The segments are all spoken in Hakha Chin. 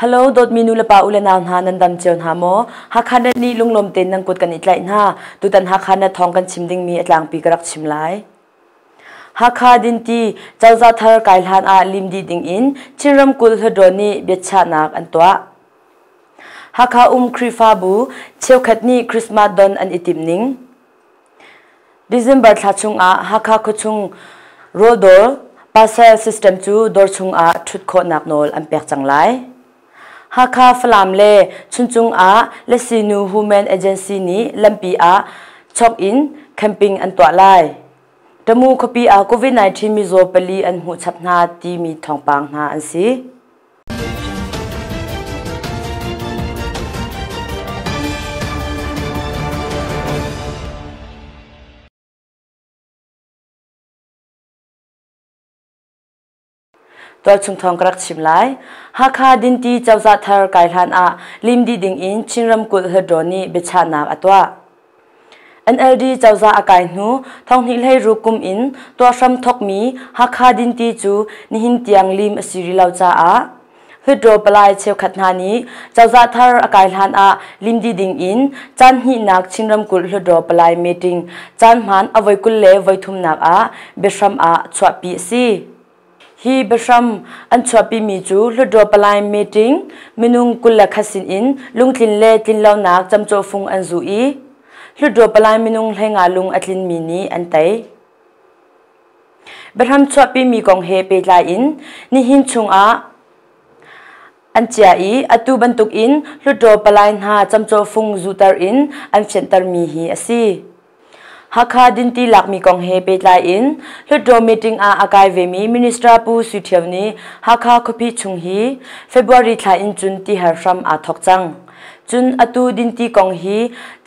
Hello dawtmi nu le pa u le nau hna nan dam cio hna maw? Hakha net nih lunglawm tein nan kut kan i tlaih hna. Tutan Hakha net thawng kan chim dingmi a tlangpi ka rak chim lai. Hakha dinti cozah thar kai hlan ah lim dih ding in Chin ramkulh Hluttaw nih biachahnak an tuah. Hakha um Khrihfabu cheukhat nih Christmas don an i timh ning. December thla chungah Hakha khuachung rawldawr parcel system cu dawr chungah ṭhut khawhnak nawl an pek cang lai. Hakha, Falam le Chuncung ah Lasinu Human Agency nih lampi ah chok in camping an tuah lai. Tamu khuapi ah COVID-19 mizaw pali an hmuh chap hna timi thawngpang hna an si. Tualchung thawng ka rak chim lai. Hakha dinti cozah thar kai hlan ah lim dih ding in Chin ramkulh Hluttaw nih biachahnak a tuah. NLD cozah a kai hnu thonghnih hlei ruk kum in tuahhram thokmi Hakha dinti cu nihin tiang lim a si rih lo caah Hluttaw palai cheukhat hna nih cozah thar a kai hlan ah lim dih ding in caan hnihnak Chin ramkulh Hluttaw palai meeting caan hmaan a voi 20 le voi thumnak ah biahram ah chuahpi a si. Hi biahram an chuahpimi cu Hluttaw Palai meeting minung 21 sin in lungtlin le tlinlonak camcawhfung an zuh i Hluttaw Palai minung 15 lung a tlinmi nih an tei. Biahram chuahpimi kong he pehtlai in nihin chungah an chia i atu bantukin Hluttaw Palai hna camcawhfung zuhter in an fiantermi hi a si. Hakha dinti lakmi kong he pehtlai in Hluttaw meeting ah a kai vemi Minister Pu Sui Thio nih Hakha khuapi chung hi February thla in cun ti har hram aa thawk cang. Cun atu dinti kong hi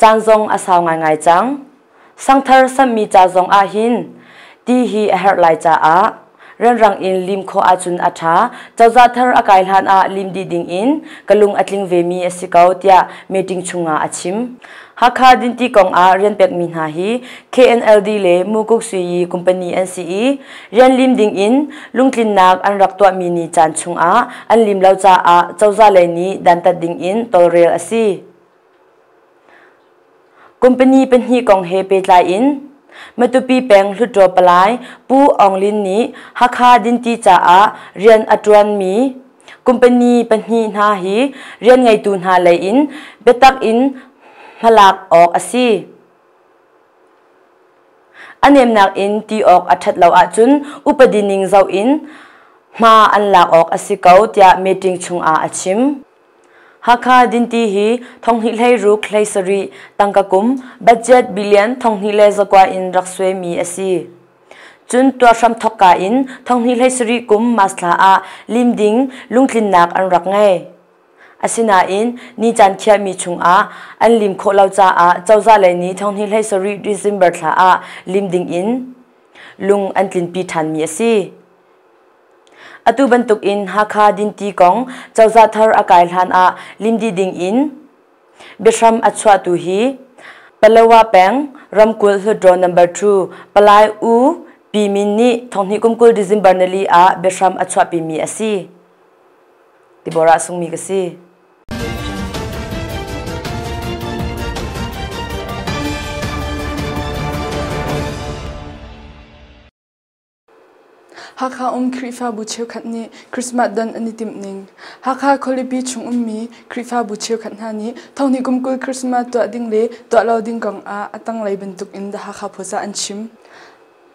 caan zong a sau ngaingai cang. Sangthar samhmi ca zong ah hin ti hi a herh lai caah rianrang in lim khawh ahcun a ṭha. Cozah thar a kai hlan ah lim dih ding in ka lung a tling vemi a si ko tiah meeting chungah a chim. Hakha dinti kong ah rian pekmi hna hi KNLD le Mukuk Suiyi company an si i rian lim ding in lungtlinnak an rak tuahmi ni caan chungah an lim lo caah cozah lei nih dantat ding in tawlrel a si. Company pahnih kong he pehtlai in Matupi peng Hluttaw palai Pu Aung Lin nih Hakha dinti caah rian a ṭuanmi company pahnih hna hi rian ngeitu hna lei in biatak in hmalak awk a si. A nemnak in ti awk a ṭhat lo ahcun upadi ning zoh in hma an lak awk a si ko tiah meeting chungah a chim. Hakha dinti hi thonghnih 16 7 tangka kum budget billion 2.9 in rak suaimi a si. Cun tuahhram thokka in thonghnih 17 kum March thla ah lim ding lungtlinnak an rak ngei. Asinain ni caan khiahmi chungah an lim khawh lo caah cozah lei nih thonghnih 17 December thla ah lim ding in lung an tlinpi ṭhanmi a si. Atu bantukin Hakha dinti kong cozah thar a kai hlan ah limdi ding in biahram a chuahtu hi Palawa peng ramkulh Hluttaw number 2 Palai U Pi Min nih thonghnih kum 20 December nili ah biahram a chuahpimi a si. Deborah Sungmi ka si. Hakha um Khrihfabu cheukhat nih Christmas don an i timh ning. Hakha khualipi chung ummi Khrihfabu cheukhat hna nih thonghnih kum 20 Christmas tuah ding le tuah lo ding kong ah a tanglei bantuk in The Hakha Post ah an chim.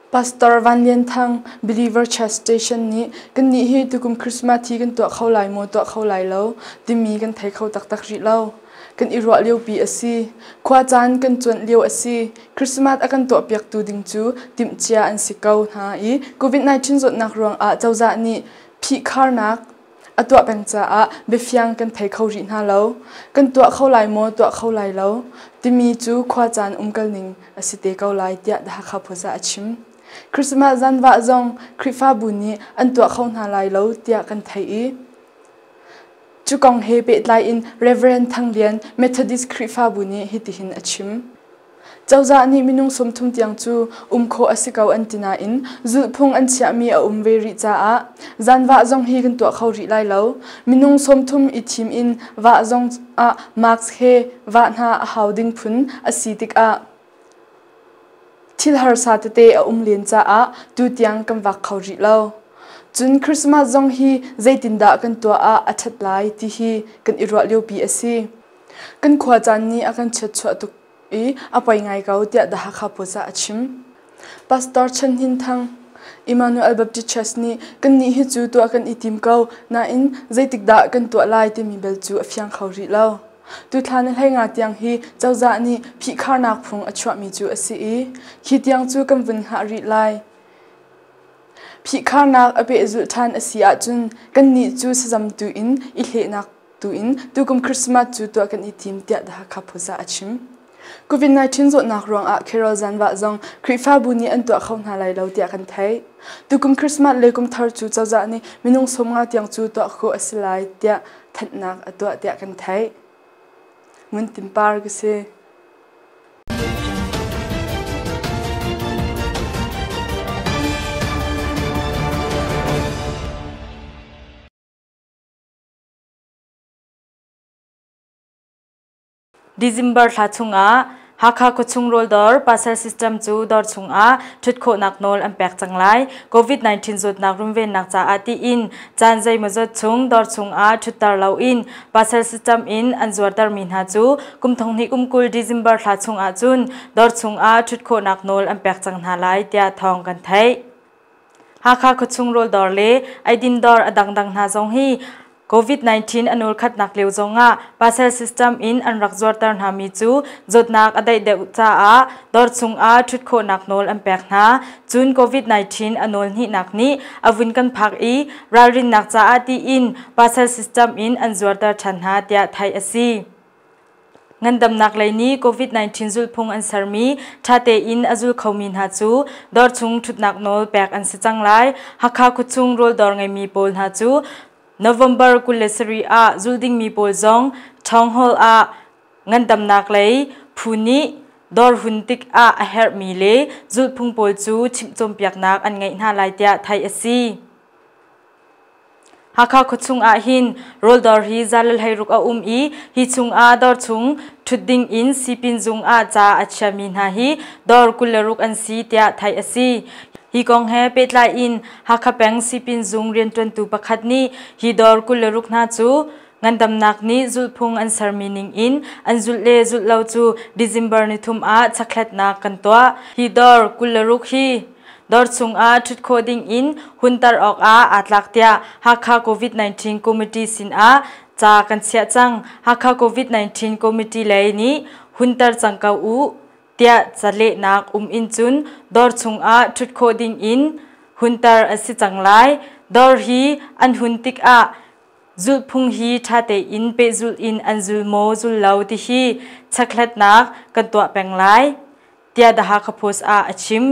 Pastor Van Lian Thang, Believer Church Station nih kannih hi tukum Christmas hi kan tuah kho lai maw tuah kho lai lo timi kan thei kho taktak rih lo. Kan i ruah liopi a si. Khua caan kan cuanh lio a si. Christmas a kan tuahpiaktu ding cu timhcia an si ko hna i COVID-19 zawtnak ruangah cozah nih phihkharnak a tuah peng caah biafiang kan thei kho rih hna lo. Kan tuah kho lai maw, tuah kho lai lo timi cu khua caan umkal ning a si te ko lai tiah The Hakha Post ah a chim. Christmas zanvah zong Khrihfabu nih an tuah kho hna lai lo tiah kan theih i Cu kong he pehtlai in Rev. Thang Lian, Methodist Khrihfabu nih hitihin a chim. Cozah nih minung 30 tiang cu um khawh a si ko an ti nain zulhphung an chiahmi a um ve rih caah zanvah zong hi kan tuah kho rih lai lo. Minung 30 i thim in vah zong ah mask he vah hna a hau ding phun a si tikah thil harsa tete a um len caah tutiang kan vak kho rih lo. Cun Christmas zong hi zeitindah kan tuah ah a ṭhat lai ti hi kan i ruah liopi a si. Kan khua caan nih a kan chiatchuah tuk i a poi ngai ko tiah The Hakha Post ah a chim. Pastor Chan Hnin Thang, Emmanuel Baptist Church nih kannih hi cu tuah kan i tim ko nain zeitikdah kan tuah lai timi bel cu a fiang kho rih lo. Tuthla ni 15 tiang hi cozah nih phihkharnak phung a chuahmi cu a si i khi tiang cu kan vun hngah rih lai. Phihkharnak a pehzulh ṭhan a si ahcun kannih cu sazamtu in i hlehnak tu in tukum Christmas cu tuah kan i tim tiah The Hakha Post ah a chim. COVID-19 zawtnak ruangah Carol zanvah zong Khrihfabu nih an tuah kho hna lai lo tiah kan theih. Tukum Christmas le kum thar cu cozah nih minung 50 tiang cu tuah khawh a si lai tiah thanhnak a tuah tiah kan theih. Ngun Timpar ka si. December thla chungah Hakha khuachung rawldawr parcel system cu dawr chungah ṭhut khawhnak nawl an pek cang lai. COVID-19 zawtnak runvennak caah tiin caan zeimawzat chung dawr chungah ṭhutter loin parcel system in an zuartermi hna cu kum 2020 December thla chungah cun dawr chungah ṭhut khawhnak nawl an pek cang hna lai tiah thawng kan theih. Hakha khuachung rawldawr le eidin dawr a dangdang hna zong hi COVID-19 a nulkhatnak lio zongah parcel system in an rak zuarter hna mi cu zawtnak a daih deuh caah dawr chungah ṭhut khawhnak nawl an pek hna. Cun COVID-19 a nawl hnihnak nih a vun kan phak i ralrinnak caah tiin parcel system in an zuarter ṭhan hna tiah theih a si. Ngandamnak lei nih COVID-19 zulhphung an sermi ṭha tein a zul khomi hna cu dawr chung ṭhutnak nawl pek an si cang lai. Hakha khuachung rawldawr ngeimi pawl hna cu November 27 ah zul dingmi pawl zong Town Hall ah ngandamnak lei phu nih dawr hun tikah a herhmi le zulhphung pawl cu chimh cawnpiaknak an ngeih hna lai tiah theih a si. Hakha khuachung ah hin rawldawr hi 116 a um i hi chungah dawr chung ṭhut ding in sipin zung ah ca a chiami hna hi dawr 26 an si tiah theih a si. Hi kong he pehtlai in Hakha peng sipin zung rianṭuantu pakhat nih hi dawr 26 hna cu ngandamnak nih zulhphung an sermi ning in an zulh le zulh lo cu December 3 ah chakthlatnak kan tuah. Hi dawr 26 hi dawr chungah ṭhut khawh ding in hunter awkah aa tlak tiah Hakha COVID-19 Committee sinah ca kan chiah cang. Hakha COVID-19 Committee lei nih hunter cang ko u tiah calehnak um in cun dawr chungah ṭhut khawh ding in hunter a si cang lai. Dawr hi an hun tikah zulhphung hi ṭha tein pehzulh in an zul maw zul lo ti hi checkhlatnak kan tuah peng lai tiah The Hakha Post ah a chim.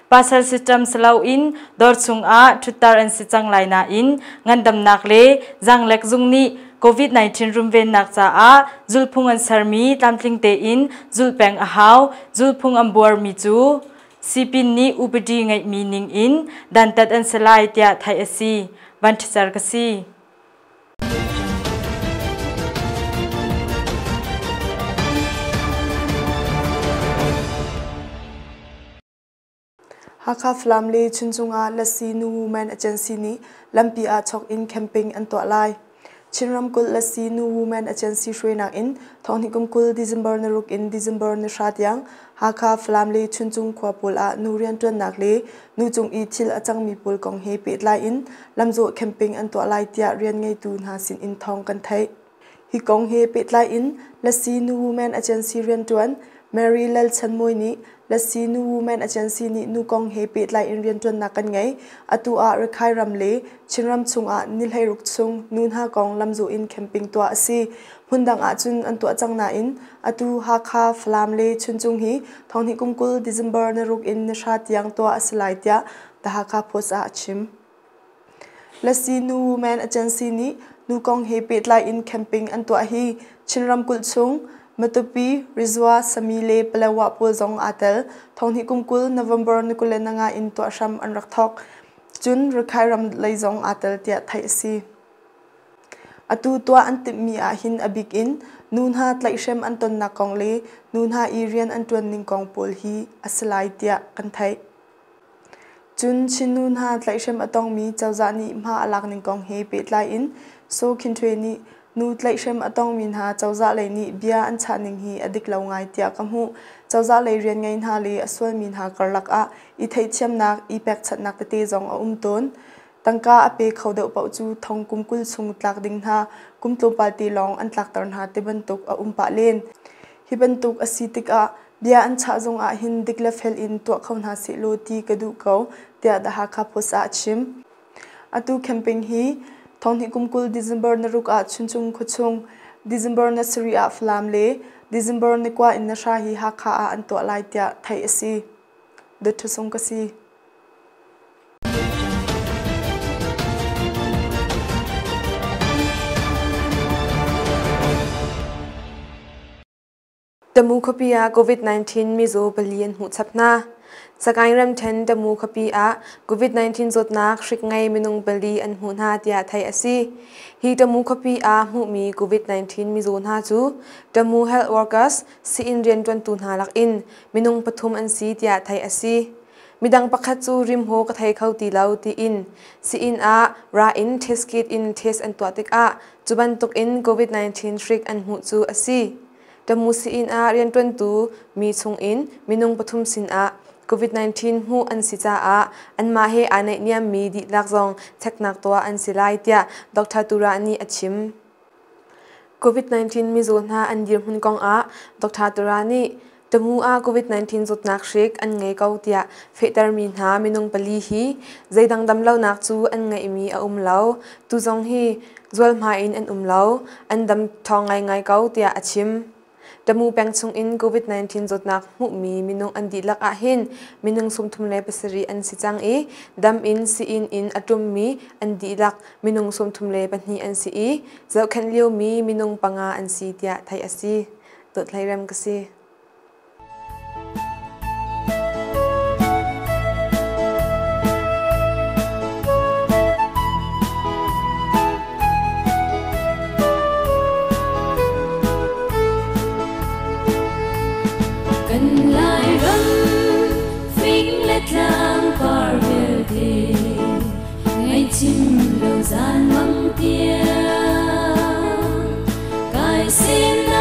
Parcel system si loin dawr chungah ṭhutter an si cang lai nain ngandamnak le zaanglek zung nih COVID-19 runvennak caah zulhphung an sermi tlamtling tein zulh peng a hau. Zulhphung an buarmi cu sipin nih upadi ngeihmi ning in dantat an si lai tiah theih a si. Van ṭhicer ka si. Hakha Falam le Chuncung ah Lasi Nu Women Agency nih lampi ah chok in camping an tuah lai. Chin ramkulh Lasi Nu Women Agency hruainak in thonghnih kum 20 December ni 6 in December ni 9 tiang Hakha Falam le Chuncung khua pawl ah nu rianṭuannak le nu cung i thil a cangmi pawl kong he pehtlai in lamzawh camping an tuah lai tiah rian ngeitu hna sin in thawng kan theih. Hi kong he pehtlai in Lasi Nu Women Agency rianṭuan Mary Lal Chan Mawi nih Lasi Nu Women Agency nih nu kong he pehtlai in rianṭuannak kan ngei. Atu ah Rakhine ram le Chinram chungah ni 16 chung nu hna kong lamzawh in camping tuah a si. Hmundang ahcun an tuah cang nain atu Hakha, Falam le Chuncung hi thonghnih kum 20 December ni 6 in ni 9 tiang tuah a si lai tiah The Hakha Post ah a chim. Lasi Nu Women Agency nih nu kong he pehtlai in camping an tuah hi Chin ramkulh chung Matupi, Rizwa, Sami le Palawa pawl zong aa tel. Thonghnih kum 20 November ni 25 in tuah hram an rak thawk. Cun Rakhine ram lei zong aa tel tiah theih a si. Atu tuah an timhmi ahhin a bik in nu hna tlaihhrem an tonnak kong le nu hna i rian an ṭuanning kong pawl hi a si lai tiah kan theih. Cun Chin nu hna tlaihhrem a tongmi cozah nih hma a lak ning kong he pehtlai in Saw Khin Htwe nih nu tlaihhrem a tongmi hna cozah lei nih bia an chah ning hi a dik lo ngai tiah ka hmuh. Cozah lei rian ngei hna le a sualmi hna karlak ah i theihthiamnak, i pekchanhnak tete zong a um tawn. Tangka a pe kho deuh paoh cu thong kum 20 chung tlak ding hna kum tlawmpal te lawng an tlakter hna ti bantuk a um pah len. Hi bantuk a si tikah bia an chah zong ah hin dik le fel in tuah kho hna sehlaw ti ka duh ko, tiah The Hakha Post ah a chim. Atu camping hi thonghnih kum 20 December ni ruk ah Chuncung khuachung, December ni sarih ah Falam le December ni kua in ni hra hi Hakha ah an tuah lai tiah theih a si. Dawt Sung ka si. Tamu khuapi ah COVID-19 mizaw pali an hmuh chap hna. Sagaing ramṭhen Tamu khuapi ah COVID-19 zawtnak hrik ngei minung pali an hmuh hna tiah theih a si. Hi Tamu khuapi ah hmuhmi COVID-19 mizaw hna cu Tamu Health Workers sii-inn rianṭuantu hna lakin minung pathum an si tiah theih a si. Midang pakhat cu rimhaw ka thei kho ti lo tiin sii-inn ah ra in test kit in test an tuah tikah cu bantukin COVID-19 hrik an hmuh cu a si. Tamu sii-inn ah rianṭuantu mi chungin minung pathum sinah COVID-19 hmuh an si caah anmah he aa naihniammi dihlak zong cheknak tuah an si lai tiah Dr. Tura nih a chim. COVID-19 mizaw hna an dirhmun kongah Dr. Tura nih Tamu ah COVID-19 zawtnak hrik an ngei ko tiah fehtermi hna minung pali hi zeidang damlonak cu an ngeihmi a um lo. Tu zong hi zualhma in an um lo, an dam ṭhawng ngaingai ko tiah a chim. Tamu peng chungin COVID-19 zawtnak hmuhmi minung an dihlak ahhin minung 37 an si cang i dam in sii-inn in a ṭummi an dihlak minung 32 an si i zohkhenh liomi minung panga an si tiah theih a si. Dawt Hlei Rem ka si. Kan Lairam fing le tlang par vialte ngaihchim lo zan mang tiang kai sin.